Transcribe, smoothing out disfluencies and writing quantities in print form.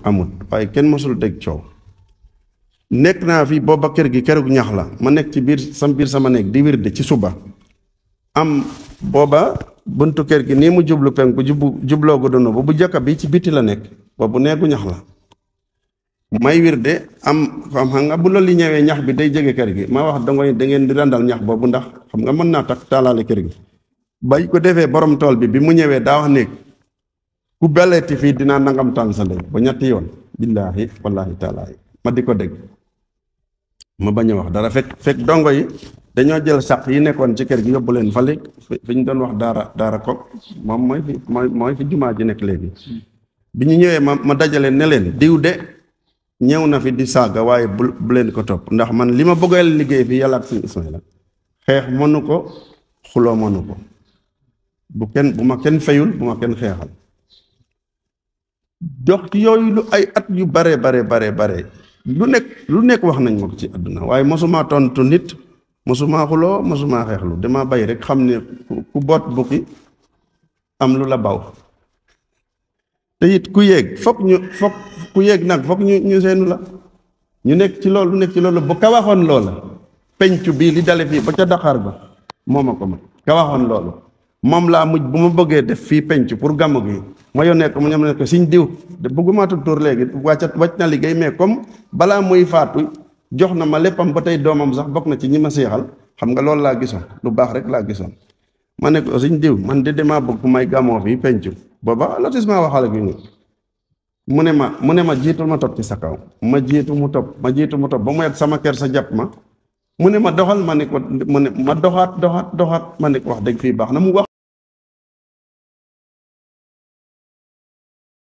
amut waaye kenn mosul dégg coow nekk naa fi booba kër gi kërug ñax la ma nekk ci biir sama nekk di wirde ci suba am booba buntu kër gi nii mu jublu penku jubloo gu dono bu jëkka bi ci biti la nekk boobu neegu ñax la may wirde am xam nga bu loolu li ñëwee ñax bi day jege kër gi ma wax dangoy da ngeen di randal ñax boobu ndax xam nga mën naa tak taalaale kër gi bay ko defee borom tool bi mu ñëwee daa wax néeg ku belleeti fii dinaa nangam tànn sa ndey ba ñetti yoon billaahi wallaahi taalaahi ma di ko dégg ma bañ a wax dara fekk dongo yi dañoo jël sàq yi nekkoon ci kër gi yóbbu leen fa léegi fi ñu doon wax daara ko moom mooy fi jumaa ji nekk léegi bi ñu ñëwee ma dajale ne leen diw de ñëw na fi di saaga waaye bu leen ko topp ndax man li ma bëggal liggéey fi yàlla ak suñu Ismaïla xeex mënu ko xuloo mënu ko bu ma kenn fayul bu ma kenn xeexal dox ci yooyu lu ay at yu bare lu nekk wax nañ ma ko ci àdduna waaye mosuma tontu nit mosuma xuloo mosuma xeexlu dama bay rek xam ne ku boot bukki am lu la baw te it ku yéeg foog ku yéeg nag foog ñu seenu la ñu nekk ci loolu bu ka waxoon loola pencu bii li dale fii ba ca Dakar ba moo ma ko ma ka waxoon loolu moom laa mujj bu ma bëggee def fii penc pour gàmmu gi ma yónnee ko mu ñam ne ko siñ diw de bëgguma tur léegi wàcc na liggéey mais comme balaa muy faatu jox na ma léppam ba tey doomam sax bokk na ci ñi ma seexal xam nga loolu laa gisoon lu baax rek laa gisoon ma ne ko siñ diw man de damaa bëgg may gàmmoo fii penc booba lotissement waxale gi mu ne ma jiitul ma topp ci sa kaw ma jiitu mu topp ba mu yegg sama kër sa jàpp ma mu ne ma doxal ma ne ko ma doxaat ma ne ko wax dëgg fii baax na mu wax